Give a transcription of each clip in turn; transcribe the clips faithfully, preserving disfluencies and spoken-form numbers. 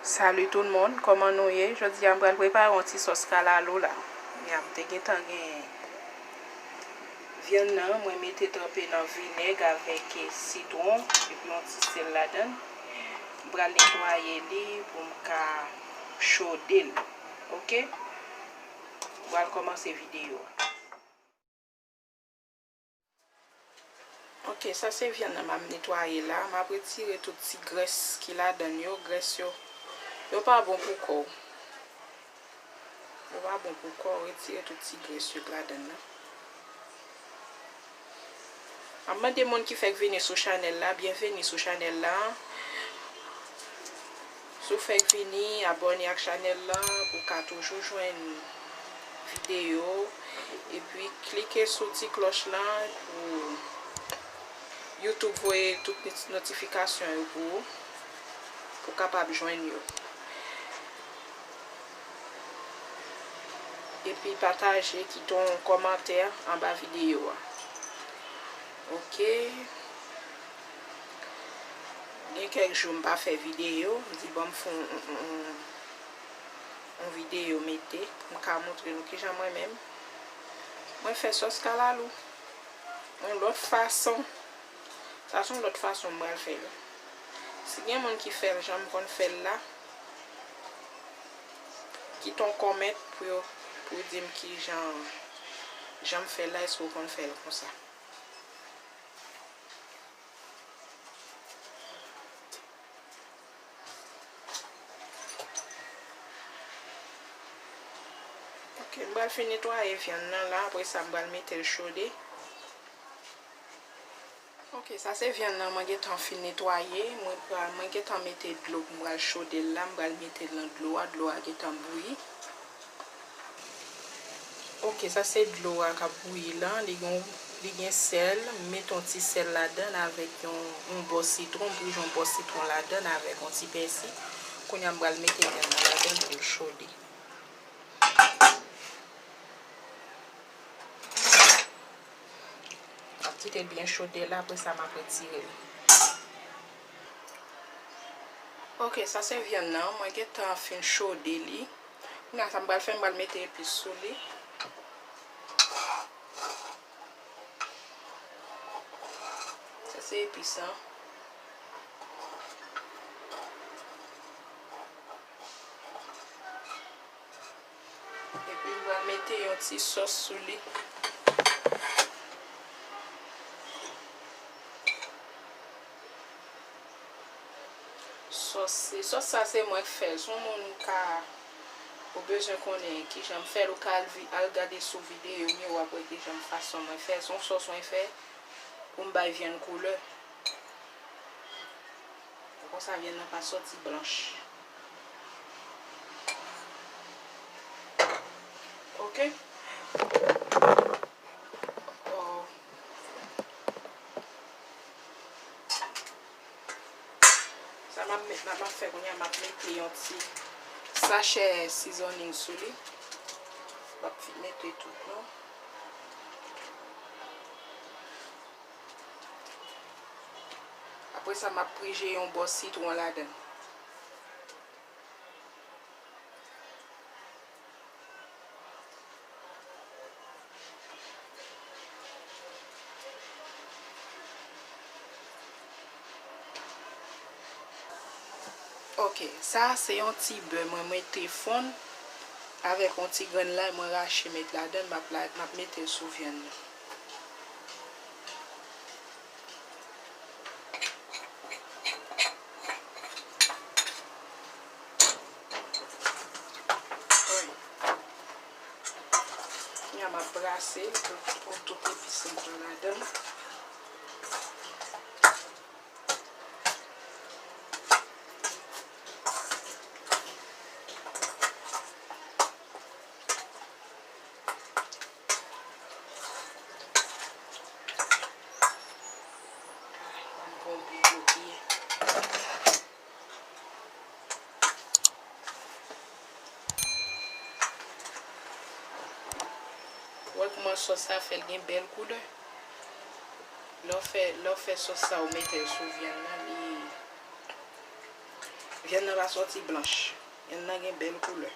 Salut tout le monde, kòman nou ye? Jodi a m pral prepare yon ti sòs kalalou la. Ya, m te gentan gen vyann nan, mwen mete tranpe nan vinèg avèk sitwon, epi yon ti sèl ladan l. M pral netwaye li pou m ka chode l. Oke? M pral kòmanse videyo a. Ok, sa se vyann nan m ap netwaye la. M ap retire tout ti grès ki ladan l yo. Grès yo, yo pa bon pou kò w. Yo pa bon pou kò w. Retire tout ti grès yo k ladan l lan. M ap mande moun ki fèk vini sou chanèl la, byenveni sou chanèl la. Si w fèk vini, abòne ak chanèl lan pou w ka toujou jwenn videyo. Epi klike sou ti klòch lan pou YouTube voye tout noti-, notifikasyon yo pou ou, pou w kapab jwenn yo. Epi pataje, kite yon kòmantè anba videyo a. Ok. Gen kèk jou m pa fè videyo, m di bon m fè yon, yon, yon, yon videyo mete, m ka montre nou kijan mwen menm mwen fè sòs kalalou. Yon lòt fason. Sa se yon lòt fason m pral fè l. Si gen moun ki fè l jan m konn fè l la, kite yon kòmantè pou yo, pou yo di m kijan, jan m fè l la, èske w konn fè l konsa? Ok, m pral fin netwaye vyann nan la, apre sa m pral mete l chode. Ok, sa se vyann nan mwen gentan fin netwaye. Mwen pral, mwen gentan mete dlo pou m pral chode l la. M pral mete l nan dlo a. Dlo a gentan bouyi. Ok, sa se dlo a k ap bouyi lan. Li gen, li gen sèl. M mete yon ti sèl ladan l avèk yon, yon bò sitwon. M prije yon bò sitwon ladan l avèk yon ti pèsi. Kounye a, m pral mete vyann nan ladan l pou l chode. M ap kite l byen chode la, apre sa m ap retire l. Ok, sa se vyann nan, mwen gentan fin chode li. Kounye a sa m pral fè, m pral mete epis sou li. Sa se epis lan. Epi m pral mete yon ti sòs sou li. Sòs, se, sòs sa se mwen k fè l. Si yon moun ka, ou bezwen konnen kijan m fè l, ou ka al vi-, al gade sou videyo m yo, w ap wè kijan m, fason mwen fè l. Se yon sòs mwen fè pou m bay vyann koulè. Konsa vyann nan pa sòti blanch. Ok. Oh. Sa m ap met, m ap fè kounye a, m ap mete yon ti sachè seasoning sou li. M ap fin mete tout non. Apre sa, m ap prije yon bò sitwon ladan l. Ok, sa a se yon ti bè mwen mete fonn avèk yon ti grenn lay mwen rache met ladan l, m ap la, m ap mete l sou vyann nan. Wi. Kounye a m ap brase pou, pou tout epis lan pran ladan l. Wè kòman sòs sa fè l gen bèl koulè. Lè w fè, lè w fè sòs sa, ou mete l sou vyann nan, li, Vyann nan pa sòti blanch. Vyann nan gen bèl koulè.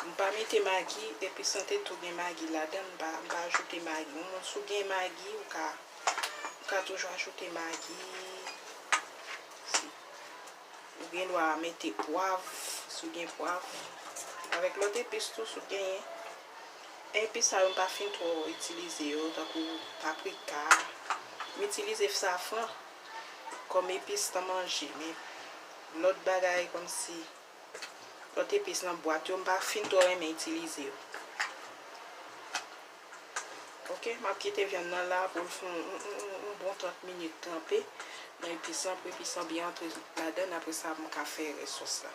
M pa mete magi, epi sante tou gen magi ladan, m pa, m pa ajoute magi. Yon moun si w gen magi, ou ka, ou ka toujou ajoute magi. Si. Ou gen dwa mete pwav, si w gen pwav. Avèk lòt epis tou, si w genyen. Epis sa yo, m pa fin twò itilize yo, tankou paprika. M itilize safran kòm epis nan manje, men lòt bagay kòmsi lòt epis nan bwat yo, m pa fin twò renmen itilize yo. Ok, m ap kite vyann nan la pou l fè yon, yon, yon, yon bon trant minit tranpe nan epis lan, pou epis lan byen antre ladan, apre sa, m ka fè rès sòs la.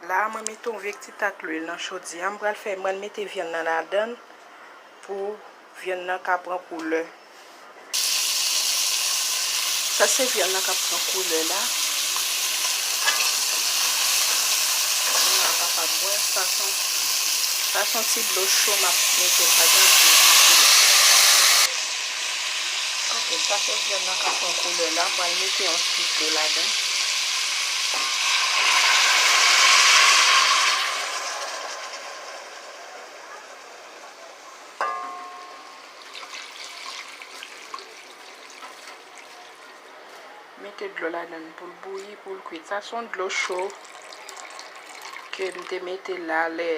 La, mwen mete yon vye ti tak lwil nan chodyè a, m pral fè, m pral mete vyann nan ladan l pou vyann nan ka pran koulè. Sa se vyann nan k ap pran koulè la. Vyann nan kapab wè, sa se yon, sa se yon ti dlo cho m ap mete ladan l pou l pran koulè. Ok, sa se vyann nan k ap pran koulè la. M pral mete yon ti dlo ladan. Mete dlo ladan l pou l bouyi, pou l kwit. Sa se yon dlo cho ke m te mete la lè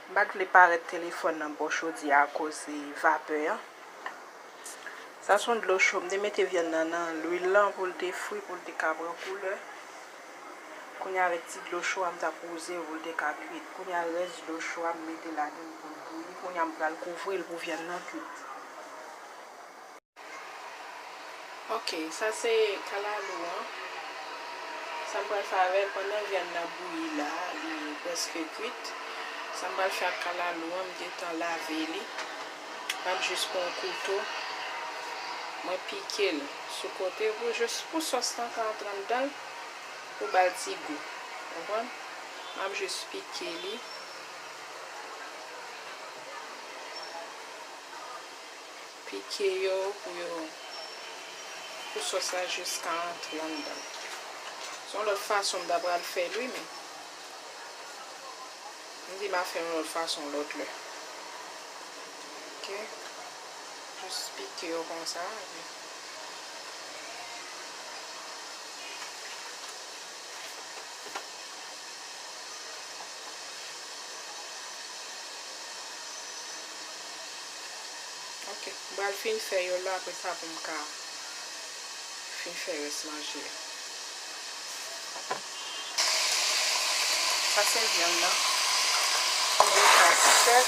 m pa t vle parèt telefòn nan bò chodyè a akoz vapè an. Sa se yon dlo cho. M te mete vyann nan nan lwil lan pou l te fri, pou l te ka pran koulè. Kounye a avèk ti dlo cho a, m t ap wouze l pou l te ka kwit. Kounye a rès dlo cho a, m mete ladan l pou l bouyi. Kounye a m pral kouvri l pou vyann nan kwit. Ok, sa se kalalou an. Sa m pral fè avè l pandan vyann nan bouyi la, li prèske kwit. Sa m pral fè ak kalalou an, m gentan lave li. M ap jis pran yon kouto, mwen pike l sou kote pou jis pou sòs lan ka antre anndan l, pou ba l ti gou. Konprann? M ap jis pike li. Pike yo pou yo, pou sòs la jis ka antre anndan. Se yon lòt fason m ta pral fè l wi, men m di m a fè yon lòt fason lòt lè. Ok. Jis pike yo konsa. Ok, m pral fin fè yo la, apre sa pou m ka fin fè rès manje a. Sa se vyann nan. Li ka sèk.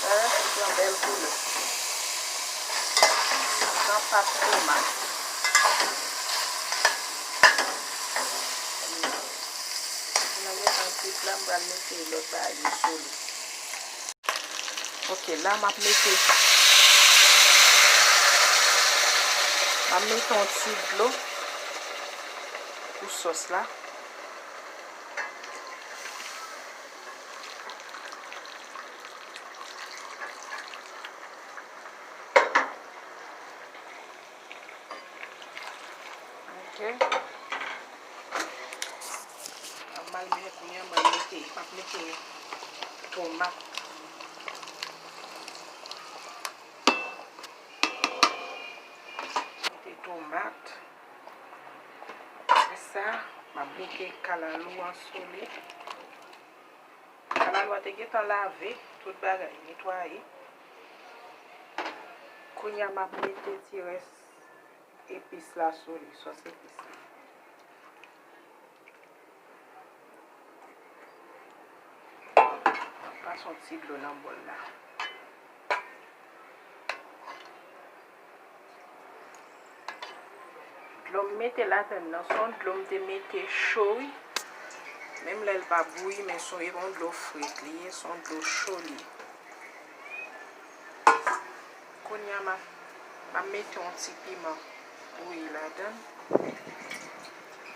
Wè, li pran bèl koulè. Li pran pat tomat. Li nan gentan kwit la, m pral mete lòt bagay yo sou li. Ok, la m ap mete, m ap mete yon ti dlo pou sòs la. Ok. Ap mal mele kounye a, mwen mete, m ap mete tomat. Mete tomat. Apre sa, m ap mete kalalou an sou li. Kalalou a te gentan lave, tout bagay netwaye. Kounye a, m ap mete ti rès epis la sou li, sòs epis la. Pase yon ti dlo nan bòl la. Dlo m mete ladann nan, se yon dlo m te mete cho wi. Menm lè l pa bouyi, men se yon, e pa yon dlo fret li ye, se yon dlo cho li ye. Kounye a, m ap, m ap mete yon ti piman. Bouyi ladan.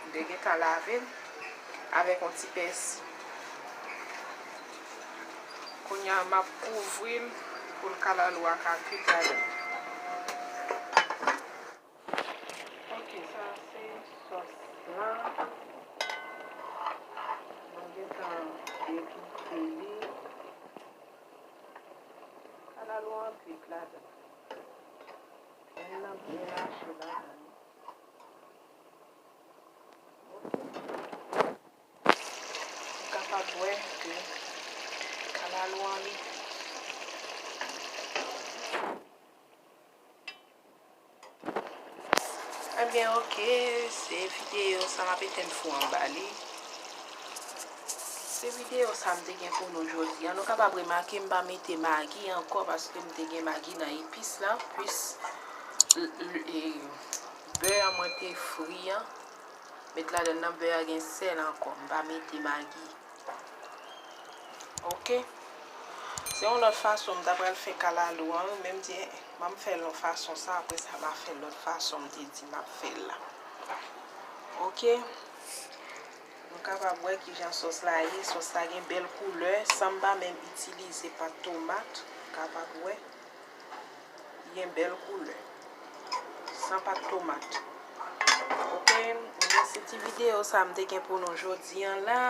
M te gentan lave l avèk yon ti pèsi. Kounye a, m ap kouvri l pou l kalalou a ka kwit ladan. Ok, sa se sòs la. Mwen gentan ekite li. Kalalou an kwit ladan. Vyann nan byen mache ladan. Ok. Ou kapab wè ke kalalou an li. Ebyen, ok, se videyo sa m ap etenn fou an ba li. Se videyo sa m te gen pou nou jodi a. Nou kapab remake m pa mete magi ankò paske m te gen magi nan epis la, plis l- l- e, bè a mwen te fri an. Met ladan nan bè a gen sèl ankò, m pa mete magi. Ok. Se yon lòt fason m ta pral fè kalalou an wi, men m di, "Eh, ban m fè l yon fason sa, apre sa m a fè l lòt fason m te di m ap fè l la." Ok. Nou kapab wè kijan sòs la ye. Sòs la gen bèl koulè, san m pa menm itilize pat tomat. Nou kapab wè. Li gen bèl koulè. San pat tomat. Ok, ebyen se ti videyo sa m te gen pou nou jodi an la.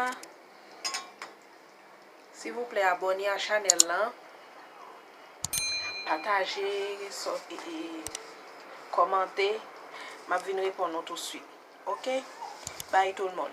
Silvouplè, abòne a chanèl lan. Pataje, sò- e, e, kòmante. M ap vin reponn nou touswit. Ok? Bye tout moun.